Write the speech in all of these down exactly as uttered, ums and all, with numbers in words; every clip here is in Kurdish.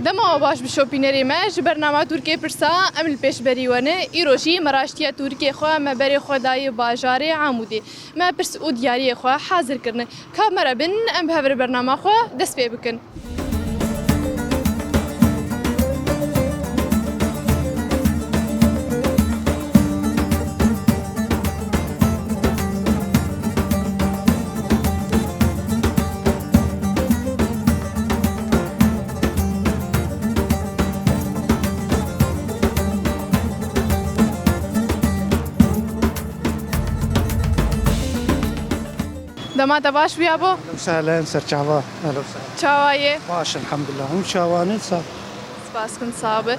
Dema we baş bi şopînerê me ji bernama Tirkiyê Pirsa, em li pêşberî we ne. Îro jî me raştiye Tirkiyê xwe, me berê xwe daye bajarê Amûdê. Me pirs û diyariyê xwe hazir kirine. Ka me re bin, em bi hev re bernama xwe dest pê bikin. Dema te baş bûya bo? Sehlen, serçava. Hello, sehlen. Çawa ye? Baş, elhamdulillah. Hûn çawa ne? Sa- Spas kin, sax be.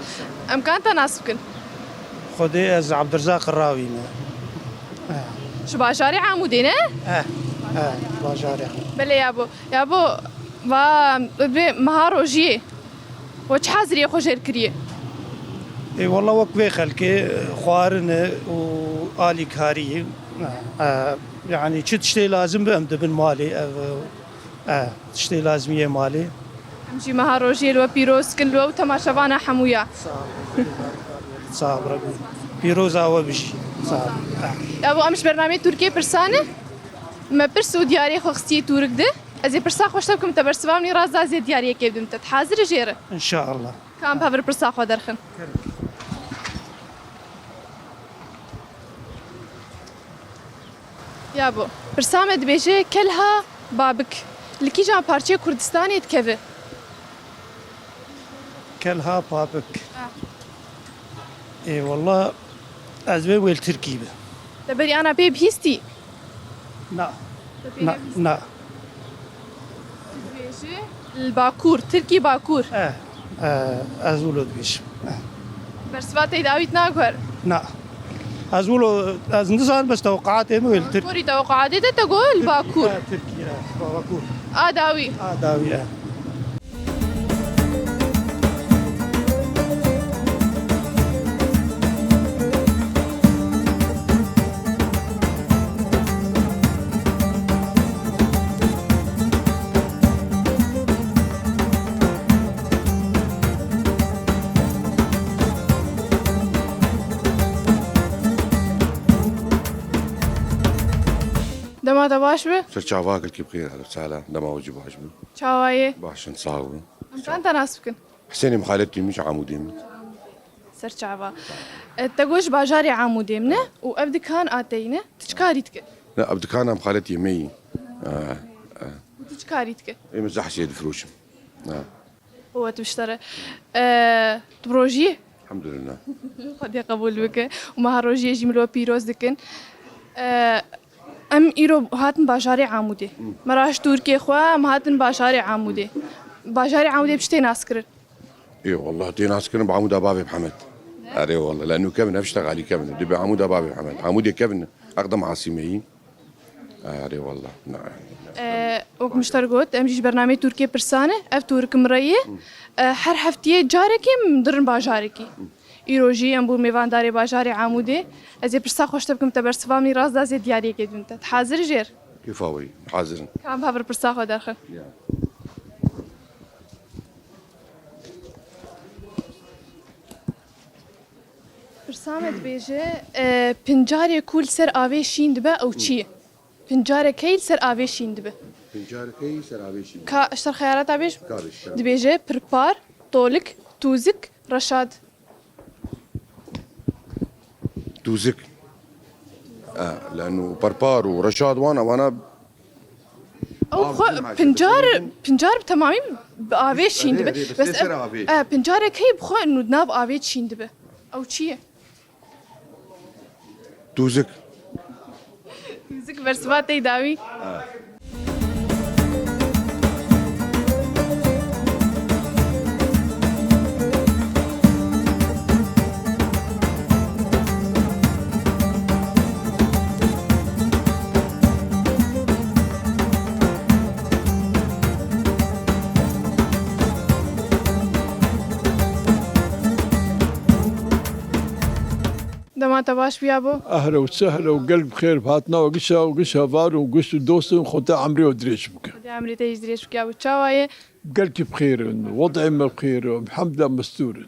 Em kan te nas bikin? Xwedê ez Abdirzak Rawî me. Eh. Ji bajarê Amûdê ne? Eh, eh, bajarê Amûdê. Belê yabo. Yabo, va, bi meha rojiyê. We çi haziriyê xwe jêr kiriye? Ê, wela wek vê xelkê, xwarin e û alîkarî. E, e, yanî çi tiştê lazim be em dibin malê. Ev, e, tiştê lazimiyê malê. Em jî meha rojiyê li we pîroz kin, li we û temaşevana hemûya. Sağ ol. Sağ ol Rebî. Pîroza we bijî. Sağ ol. Ya bo em ji bernameyê Tirkiyê Pirsa ne. Me pirs û diyariyê xwe xistiye Tûrik de. Ez ê pirsa xwe ji te bikim, te bersiva min rast da, ez ê diyariyekê bidim te. Tu hazir î jê re? İnşallah. Ka em bi hev re pirsa xwe derxin. Ya bo, pirsa me dibêje, Kelha Babik li kîjan parçeyê Kurdistanê dikeve? Kelha Babik. Ah. Ê, wela ez vê wê li Tirkî bi. Te berî ana pê bihîstî? Na. Te pê Na, nebihîst? Na. Dibêje li Bakur, Tirkî Bakur. Eh, eh, ez wilo dibêjim. Eh. Bersiva te dawît naguher? Na. Ez wilo, ez nizanim, bes tewqeatê min wê li Tirk- Gorî tewqeatê te, te got li Bakur. Eh, Tirkî, eh, Bakur. A dawî. A dawî, eh. Dema te baş be. Ser çava, gelkî bi xêr, ehlen sehlen, dema we jî baş be. Çawa ye? Baş in, sax bin. Em kan te nas bikin? Hisênê Mixaletî min, ji Amûdê min. Ser çava. E, te got ji bajarê Amûdê min e û ev dikan a te yî ne? Tu çi karî dike? Ne, ev dikana Mixaletî me yî. E, e. Û tu çi karî dike? Ê, min zehsê difiroşim. E. Quwet bi ji te re. E, tu bi rojî yî? Elhamdulillah. Xwedê qebûl bike. Û meha rojiyê jî min li we pîroz dikin. E, Em îro hatin bajarê Amûdê. Me raşt Tirkiyê xwe, em hatin bajarê Amûdê. Bajarê Amûdê bi çi tê naskirin? Ê, wallah tê naskirin bi Amûda Bavê Mihemed. Erê wallah, leno kevin, ev ştex alî kevin. Dibê Amûda Bavê Mihemed. Amûdê kevin, eqdem asîmeyî. Erê wallah. Na. E, wek min ji te re got, em jî ji bernameyê Tirkiyê Pirsa ne, ev Tirk min re ye. E, her heftiyê carekê em dirin bajarekî. Îro jî em bûn mêvandarê bajarê Amûdê. Ez ê pirsa xwe ji te bikim, te bersiva min rast da, ez ê diyariyekê dibim te. Tu hazir î jê re? Kêfa we yî, hazir in. Ka em bi hev re pirsa xwe derxin. Ya. Pirsa me dibêje, e, pincarê ku li ser avê şîn dibe, ew çi ye? Pincarek heye li ser avê şîn dibe. Pincarek heye li ser avê şîn dibe. Ka ji te re xeyalata bêjim? Ka bêj, ka. Dibêje pirpar, tolik, tûzik, reşad. Tûzik. E, leno perpar û reşad wana, wana. Ew bi xwe pincar, pincar bi temamî bi avê şîn dibe. Erê, erê, bes lê ser avê. E, pincarek heye bi xwe nû di nav avê şîn dibe. Ew çi ye? Tûzik. Tûzik bersiva te yî dawî. Dema te baş bû yabo. Ehla û sehla û gelek bi xêr bi hatina we, giş e û giş heval û giş û dostên xwe te emrê we dirêj bike. Xwedê emrê te jî dirêj bike yabo. Çawa ye? Gelkî bi xêr in, wed'ê me bi xêr e, elhemdulillah mestûr in.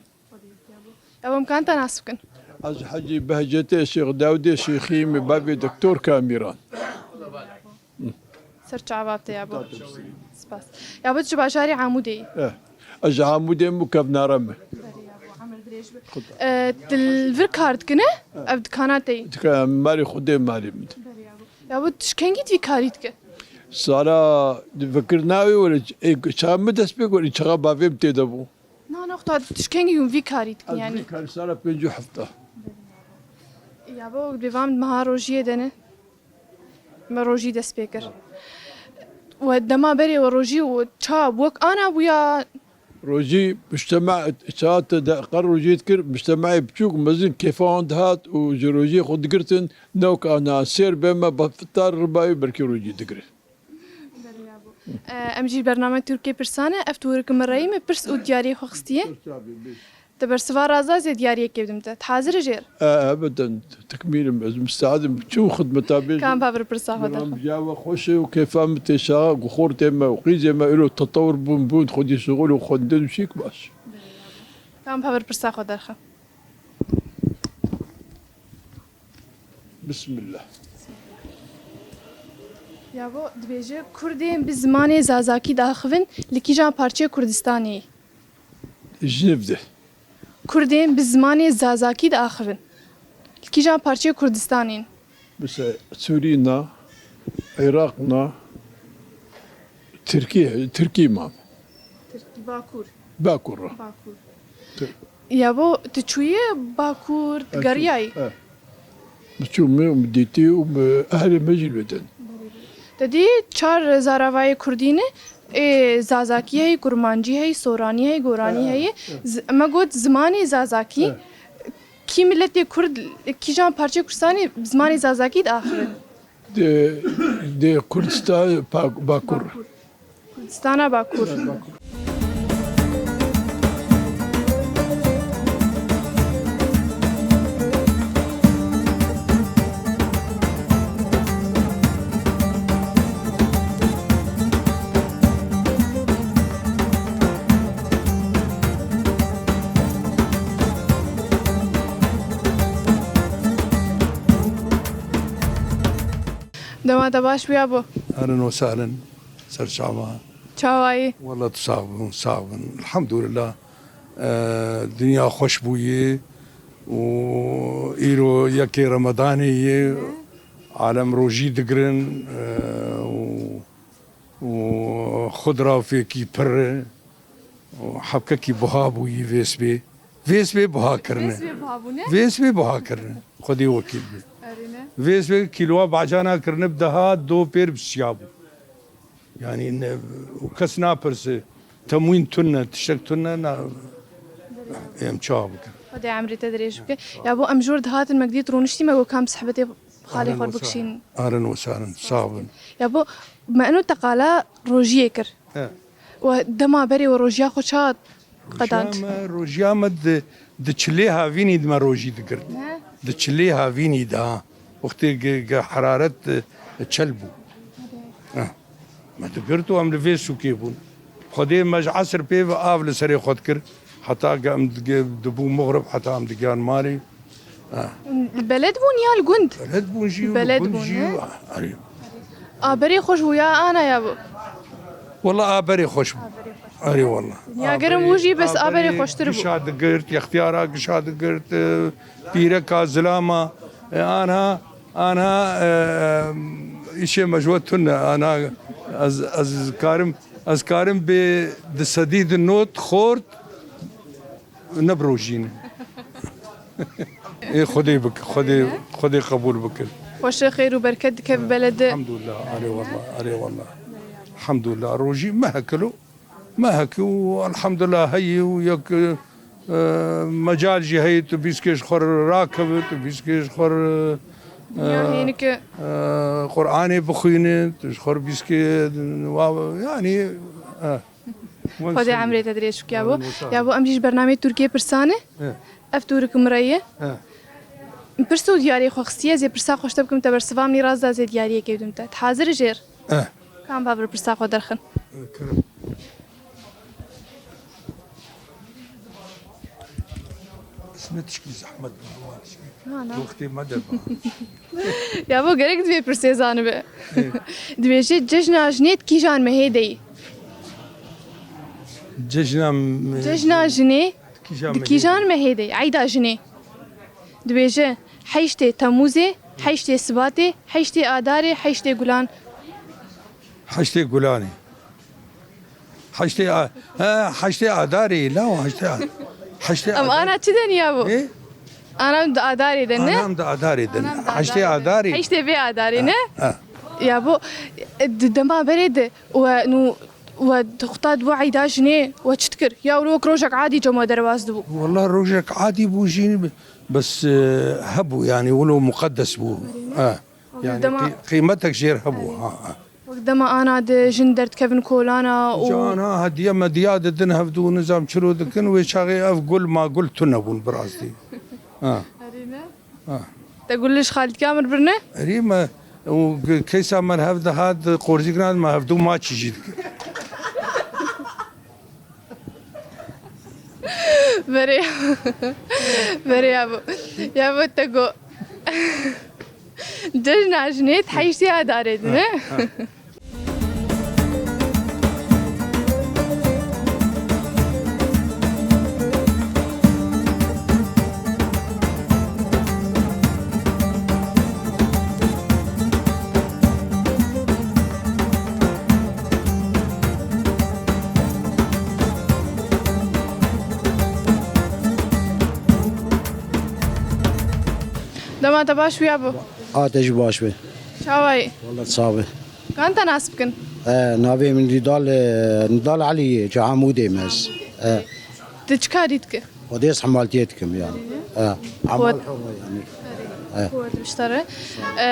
Yabo, em kan te nas bikin? Ez Hecî Behcetê Şêx Dawdê Şêxî me, bavê Doktor Kamîran. Ser çava te yabo. Spas. Yabo, tu ji bajarê Amûdê yî? Eh. Ez ji Amûdê me û kevnara me. Berê yabo, emir dirêj be. Eh, tu li vir kar dikine? Ev dikana te yî? Dika-, malê Xwedê malê min. Berê yabo. Yabo, tu ji kengî tu vî karî dike? Sala di fikir navê were, ê, çaxa min dest pê kir, çaxa bavê min tê de bû. Na, na, xwta tu ji kengî hûn vî karî dikin, yanî? Ez vî karî sala pêncî û heft. Yabo, bêvan meha rojiyê de ne. Me rojî dest pê kir. We dema berê we rojî û ça wek ana bûya? Rojî mujtema ça te de qer rojî dikir, mujtemeyê biçûk mezin kêfa wan dihat û ji rojiyê xwe digirtin, ne wek ana sêr be me ba fitar ribayî belkî rojî digire. Em jî bername Tirkê pirsan e, ev turik min reyî me pirs û diyariyê xwe xistiye. Te bersiva raza zê diyariyekê bidim te. Hazir e jêr? E, ebeden, tekmîl im, ez misteed im, çi xidmeta bêjim? Kam pa vir pirsa xwe derxim. Bername ya we xweş e û kêfa min tê şaxa, ku xortê me û qîzê me îro tetewir bûn, bûn xwedî şixul û xwendin û şîk baş. Kam pa vir pirsa xwe derxim. Bismillah. Yabo, dibêje, Kurdên bi zimanê Zazakî diaxivin li kîjan parçeyê Kurdistanê? Jinîv de. Kurdên bi zimanê Zazakî diaxivin li kîjan parçeyê Kurdistanê? Mesela Sûrî na, Iraq na, Tirkî, Tirkî ma. Tirkî, Bakur. Bakur ra. Bakur. Yabo, tu çûyî Bakur, tu geriyayî? Çû, e. Min çû, min, min dîtî û min ehlê me jî li wê din. Te dî çar zaravayê kurdî ne, ê Zazakî heyî, Kurmancî heyî, Soranî heyî, Goranî heyî. E, e. Z-, me got zimanê Zazakî. E. Kî miletê Kurd, kîjan parçeyê Kurdistanê bi zimanê Zazakî diaxive? Di, di Kurdistan pa-, Bakur. Bakur. Kurdistana Bakur. Dema te baş bûya bo. Ehlen we sehlen. Ser çava. Çawayî? Wela tu sax bin, sax bin. Elhamdulillah. Ee, dinya xweş bûye û îro yekê Remedanê ye. Alem rojî digirin, ee, û, û xudra fêkî pir e. Û hebkekî buha bûyî vê sibê. Vê sibê buha kirine. Vê sibê buha bûne? Vê sibê buha kirine. Xwedê wekîl be. Erê ne? Vê sibê kîloa bacana kirine bi deha do pêr bi siya bû. Yanî ne, û kes napirse, temwîn tune, tiştek tune, na, em çawa bikin? Xwedê emrê te dirêj bike. Ya bo em jor dihatin, me gidît rûniştî, me got kam sehbetê xalê xwe bikişîn. Ahlen we sahlen, sağ bin. Ya bo me eno teqala rojiyê kir. He. We dema berê we rojiya xwe ça qedand? Rojiya me, rojiya me di, di çilê havînî di me rojî digirt. Ne? Di çilê havînî de ha. Wextê ge, ge heraret, e, çel bû. Heh. Me digirt û em li vê sûkê bûn. Xwedê me ji esr pê ve av li serê xwe dikir. Heta ge em dige, dibû mixrib, heta em digiyan malê. Ha. Beled bûn ya li gund? Beled bûn jî, beled bûn jî, he? Erê. A berê xweş bû ya ana ya bû? Wela a berê xweş bû. Erê wela. Ya germ bû jî, bes a berê xweştir bû. Gişa digirt, yextiyara gişa digirt, e, pîreka zilama, e, anha, anha, e, îşê me ji we tune, anha ez, ez karim, ez karim bê di sedî di not xort, ne bi rojî ne. Ê Xwedê bik, Xwedê, Xwedê qebûl bike. Xweşe xêr û berket dikeve belede. Elhamdulillah, erê wallah, erê wallah. Elhamdulillah, rojî mehekilo, mehek û elhamdulillah heyî û yek, e, mecal jî heyî tu bîskê ji xwe rakeve, tu bîskê ji xwe, e, e, Qur'anê bixwîne, tu ji xwe bîskê, wa, yanî, e. Xwedê emrê te dirêj bike ya bo. Ahlen we sahlen. Ya bo em jî ji bernameyê Tirkiyê pirsan e. He. Ev Turik Mire ye. He. Pirs û diyariyê xwe xistiye, ez ê pirsa xwe ji te bikim, te bersiva min ê rast da, ez ê diyariyekê bidim te. Tu hazir î jêr? Eh. Kam bavir pirsa xwe derxin. Eh, kirim. Ismet tişkî zehmet bû, tişkî. Na, na. Wextê me de ba. Ya bo gerek divê pirsê zanibe. Eh. Dibêje cejna jinê di kîjan mehê de yî? Cejna m-, Cejna jinê di kîjan mehê de yî? Eyda jinê. Dibêje heştê Temûzê, heştê Sibatê, heştê Adarê, heştê Gulan. Heştê Gulanê. Heştê A-, he, heştê Adarê, la o heştê A-, heştê Em Adar-, ana çi de niya bu? E? Anam di Adarê de ne? Anam di Adarê de ne? Anam di Heştê Adarê de. Adarê. Heştê vê Adarê ne? Ha, ha. Ya bu, e, di dema berê de we nû we xuta di bo eyda jinê we çi dikir? Ya wek rojek adî cem we derbas dibû. Wallah rojek adî bû jî, bes, e, hebû, yani wilo muqeddes bû. Ha. Yani dema qî-, qîmetek jêr hebû. Ha, ha. Wek dema ana di jin derdikevin kolana û Ca ana hediye mediya didin hevdû nizam çiro dikin, wê çaxê ev gul ma gul tune bûn bi rastî. Ha. Erê ne? Ha. Te gul ji xalîtîka min birine? Erê me û g-, keysa me hev dihat qorzî giran me hevdû maçî jî dikir. Verê. Verê ya bu. Ya bu te go. Cejna jinê di heştê Adarê de ne? Ha, ha. Dema te baş, wiya bo. A te jî baş be. Çawa yî? Wele sax be. Kan te nas bikin? E, navê min Nidal, e, Nidal Elî ye, ji Amûdê me ez. E. Tu çi karî dike? Xwedê ez hemaltiyê dikim yani. E, emal hor e yani. E. Quwet biştere. E,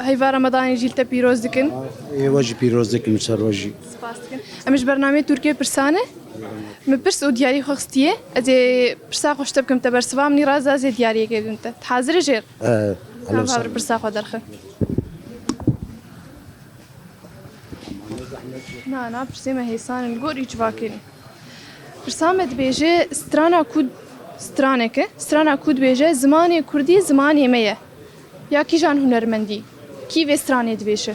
heyva Remedanê jî li te pîroz dikin. Ê we jî pîroz dikim ser we jî. Spas dikin. Em ji bernameyê Tirkiyê pirsane. Min pirs û diyarî xwe xistiye. Ez ê pirsa xwe ji te bikim, te bersiva min ê rast da, ez ê diyariyekê bidim te. Hazir î jêr? E, Tamam, hazir. Pirsa xwe derxin. Na, na, pirsê me hêsan in, gor î civakê ne. Pirsa me dibêje, strana ku, straneke, strana ku dibêje, zimanê kurdî zimanê me ye. Ya kîjan hunermendî? Kî vê stranê dibêje?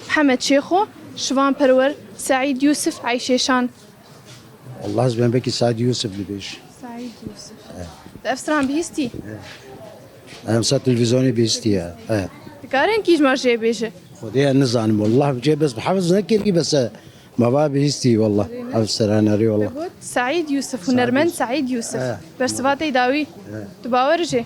Mihemed Şêxo, Şivan Perwer, Seîd Yûsif, Eyşê Şan. Wallah ez bêjim belkî Seîd Yûsif dibêje. Seîd Yûsif. Ev stran bihîstî? Em ser televîzyonê bihîstiye. Dikarin kî ji me jê bêje? Xwedê ez nizanim wallah, bi cê bes bi hefiz nekirî bes, e, me va bihîstî wallah. Ev strana rê wallah. Te got Seîd Yûsif, hunermend Seîd Yûsif. Bersiva te dawî. Tu bawer jê?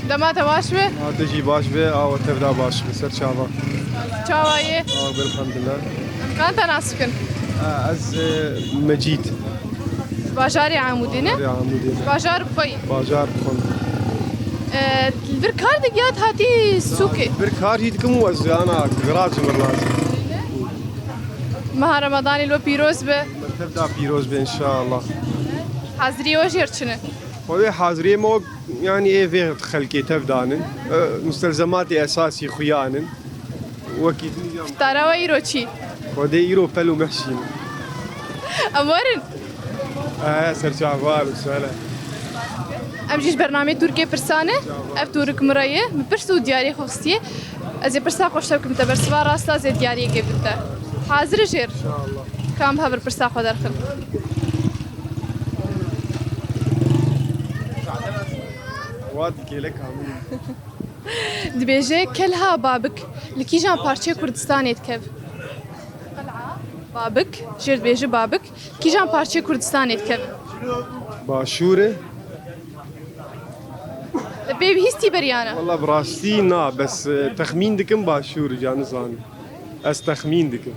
Dema te baş be. Ma te jî baş be, awa tev da baş be, ser çava. Çawa yê? Awa, elhamdulillah. Kan te nas bikin? Ha, ez, e, Mecîd. Bajarê Amûdê ne? Bajarê Amûdê ne? Bajar bi xwe yî. Bajar bi xwe. E, li vir kar dikî ya hatî sûkê? Vir kar jî dikim û ez ana girazim vir lazim. Meha Remadanê lo pîroz be. Tev da pîroz be inşallah. Hazirî o jêr çi ne? Xwedê haziriyê me o, yani ê vê xelkê tev danin. E, mustelzematê esasî xuyanin. Wekî din ya. Tara we îro çi? Xwedê îro pel û mehşîn. Em werin. E, serçavan û sele. Em jî ji bernameyê Tirkiyê pirsane. Ev Turik Mira ye. Min pirs û diyariyê xwe xistiye. Ez ê pirsa xwe ji te bikim, te bersiva rast da, ez ê diyariyekê bidim te. Hazir î jêr? Kam hevir pirsa xwe derxin. Wat kêlek hamî. Dibêje, Kelha Babik li kîjan parçeyê Kurdistanê dikeve? Babik, jêr dibêje Babik, kîjan parçeyê Kurdistanê dikeve? Başûrê. Te pê bihîstî beriyana? Wala bi rastî na, bes, e, texmîn dikim başûr, ca nizanim. Ez texmîn dikim.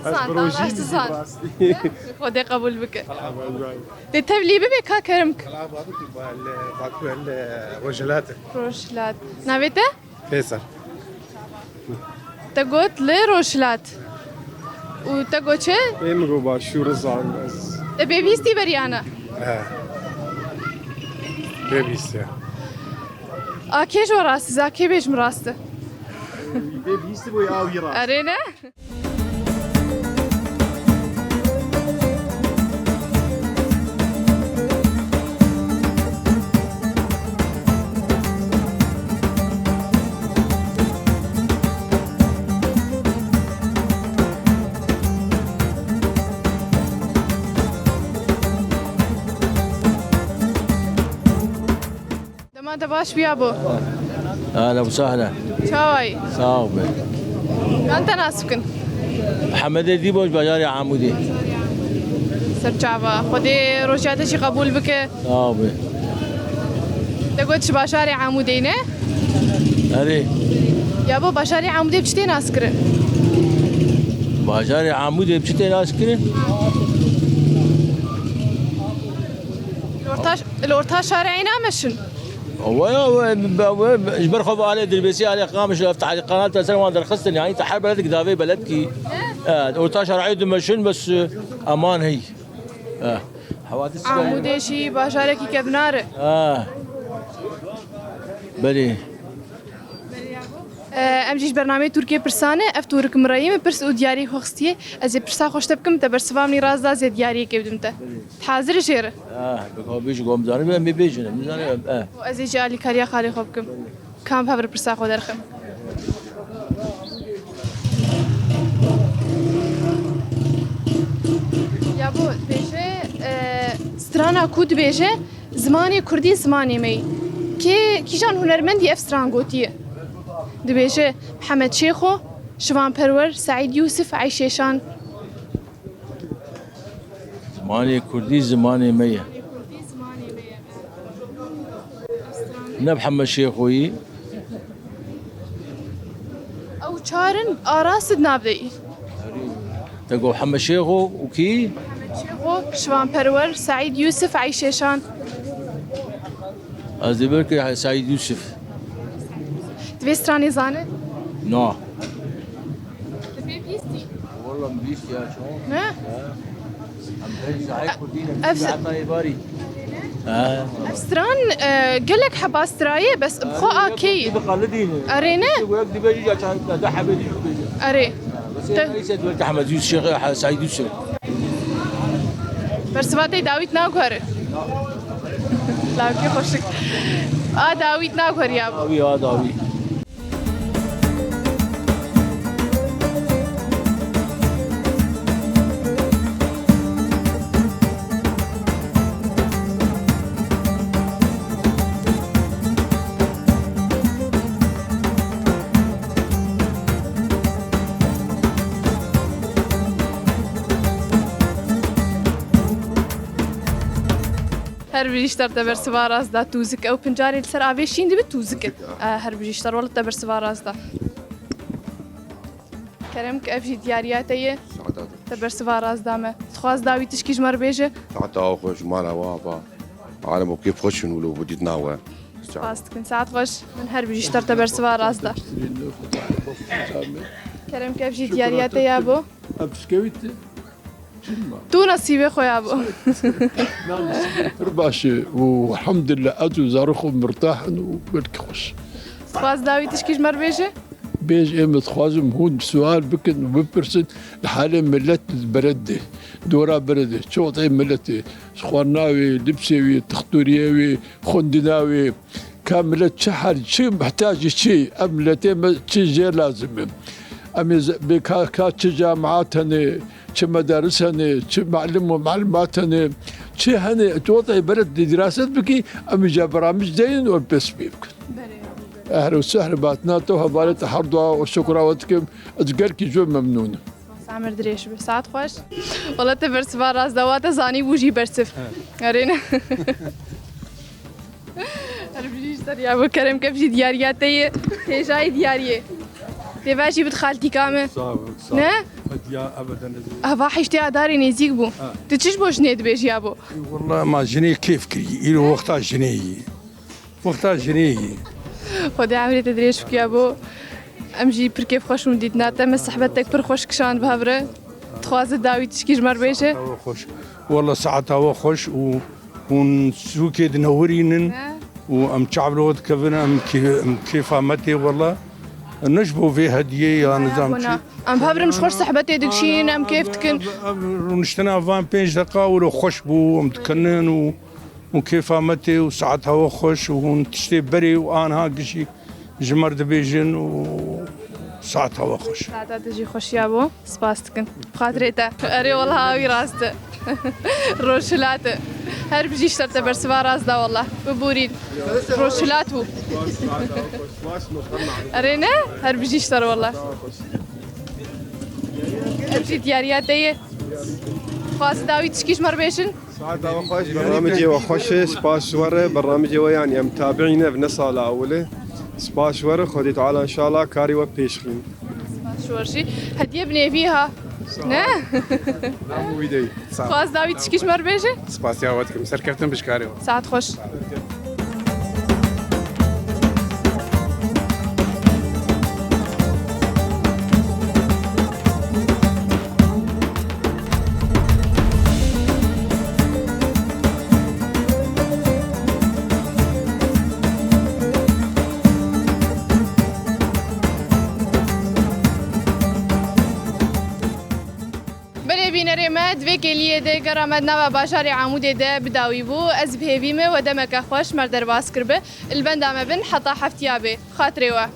Ez Zan, bi rojî rast dizan. Rastî. Xwedê qebûl bike. Bay bay. Dê tevlî bibe ka kerem k. Kala babi ki ba le, baku el, e, Rojhilat. Rojhilat. Navê te? Fêsal. Te got li Rojhilat. Û te got çi? Ê min got başûr zan ez. Te bê bîstî beriyana? He. Bê bîstî. A kê ji we rast, za kê bêjim rast? Bê bîstî bû ya wî rast. Erê ne? Dema te baş bûya bo. Ahlen we sahlen. Çawa yî? Sağ ol be. Kan te nas bikin? Mihemed Erdîboş, bajarê Amûdê. Ser çava. Xwedê rojiya te jî qebûl bike. Sağ ol be. Te got ji bajarê Amûdê ne? Erê. Ya bo bajarê Amûdê bi çi tê nas kirin? Bajarê Amûdê bi çi tê nas kirin? Li orta, li orta şarê eyna meşin. Waya we, we, ji ber xwe ve alê Dirbêsî, alê Qamişlo, ev tehrîqanat ser wan derxistin, yanî te her beledek davê beled kî. Evet, orta şarê dimeşin, bes, e, eman hey. E, hewadis Amûdê jî bajarekî kevnar e. E. Belê. E, em jî ji bernameyê Tirkiyê pirsan e, ev Torik Mirayî min pirs û diyariyê xwe xistiye. Ez ê pirsa xwe ji te bikim, te bersiva min rast da, ez ê diyariyekê bidim te. Hazir jê re. Ah, bi ka bêjî gom zanim, em ê bêjin, em zanim, eh. Ez ê jî alîkariya xalê xwe bikim. Kam hev re pirsa xwe derxim. Ya bo dibêje, e, strana ku dibêje, zimanê kurdî zimanê me yî. Kê, kîjan hunermendî ev stran gotiye? Dibêje Mihemed Şêxo, Şivan Perwer, Seîd Yûsif, Eyşê Şan. Zimanê kurdî zimanê me ye. Ne bi Mihemed Şêxoyî. Ew çar in, a rast di nav de yî. Te got Mihemed Şêxo û kî? Mihemed Şêxo, Şivan Perwer, Seîd Yûsif, Eyşê Şan. Ez dê belkî Seîd Yûsif. Tu vê stranê zane? Na. Tu pê bîstî? Walla bîst ya çon. Ne? Em pênc sahî kurdî ne. Ev heta êvarî. Ha. Ev stran, e, gelek heba straye, bes bi xwe a kê yî. Bi qalidî ne. Erê ne? Wek dibêjî ya çend, deh hebê dî dibêjî. Erê. Bes ê neyse, tu wek Ehmed Yûsif, Şêx, Seîd Yûsif. Bersiva te dawît naguhere. Lawkê xweşik. A dawît naguheriya. Dawî, a dawî. Her bijî ji te re te bersiva rast da, tûzik. Ew pincarê li ser avê şîn dibe tûzik e. Tûzik, ha. E, her bijî ji te re, wele te bersiva rast da. Kerem ke ev jî diyariya te ye. Saada. Te bersiva rast da me. Dixwaz dawî tişkî ji me re bêje. Saeta xwe ji mala we ba. Alem û kêf xweş in wilo bi dîtina we. Spas dikin. Saet xweş. Min her bijî ji te re te bersiva rast da. Kerem ke ev jî diyariya te ya bo. Em pişkevî te. Tu nesîbê xwe ya bo. Pir baş e û elhamdülillah ez û zarok xwe mirtah in û belkî xweş. Dixwaz dawî tişkî ji me re bêje? Bêj, ê min dixwazim hûn sual bikin û bipirsin, li halê milet bered de, dora bered de, çi wextê miletê, ji xwarina wê, libsê wê, dixtoriyê wê, xwendina wê, ka milet çi hal, çi mihtacî çi, ev miletê me çi jê lazim e. Em ê ze-, bê ka, ka çi cemaat hene, çi medaris hene, çi mealim û mealimat hene, çi hene, tu wextê bere diraset bikî, em îca beramij deynin û em pês pê bikin. Belê. Ehre û sehre batina te, hevalê te her dua û şukra we dikim, ez gelkî zor memnûn im. Spas, emir dirêj be, saet xweş. Wele te bersiva rast da, wa te zanîbû jî bersiv. Evet. Erê ne? Her bijî ji te re ya bo, kerem ke ev jî diyariya te ye, hêjayî diyariyê. Dê ve jî bid xaltîka min. Sağ ol, sağ ol. Ne? Hediya ebeden. Ava hiştê adarê nêzîk bû. Ha. Tu çi ji bo jinê dibêjî ya bo? Ê, walla ma jinê kêf kirî. Îro wexta jinê yî. Wexta jinê yî. Xwedê emrê te dirêj bike ya bo. Em jî pir kêfxweş bûn dîtina te. Me sehbetek pir xweş kişand bi hev re. Dixwaze dawî tişkî ji me re bêje. Saeta we xweş. Walla saeta we xweş û hûn sûkê dinewirînin û em çav li we dikevin, em kê-, em kêfa me tê walla. Ne ji bo vê hediyê ya nizam çi. Em bi hev re ji xwe re sehbetê dikişînin, em kêf dikin. Ev, ev rûniştina van pênc deqa wilo xweş bû, em dikinin û, û kêfa me tê û saeta we xweş û hûn tiştê berê û anha gişî ji me re dibêjin û saeta we xweş. Saeta te jî xweşiya bo. Spas dikin. Bi xatirê te. Erê, wela awî rast e. Rojhilat e. Her bijî ji te bersiva rast da wela. Biborîn. Rojhilat bû. Erê ne? Her bijî ji te wela. Ev jî diyariya te ye. Xwazî dawî tişkî ji me re bêjin. Saeta we xweş, bernamecê we xweş e, spas ji we re, bernamecê we yanî em tabiî ne, ev ne sala ewil e. Spas ji we re, Xwedê Teala înşallah karê we pêş xîn. Spas ji we re jî. Hediye bi nêvî ha. Ne? Hemû wî dey. Sağ ol. Xwaz dawî tişkî ji me re bêje? Spasiya we dikim. Serkeftin bi ji karê we. Saet xweş. Belê bînerê me, di vê kêliyê de gera me di nava bajarê Amûdê de bi dawî bû. Ez bi hêvî me we demeke xweş me re derbas kiribe. Li benda me bin heta heftiya bê. Xatirê we.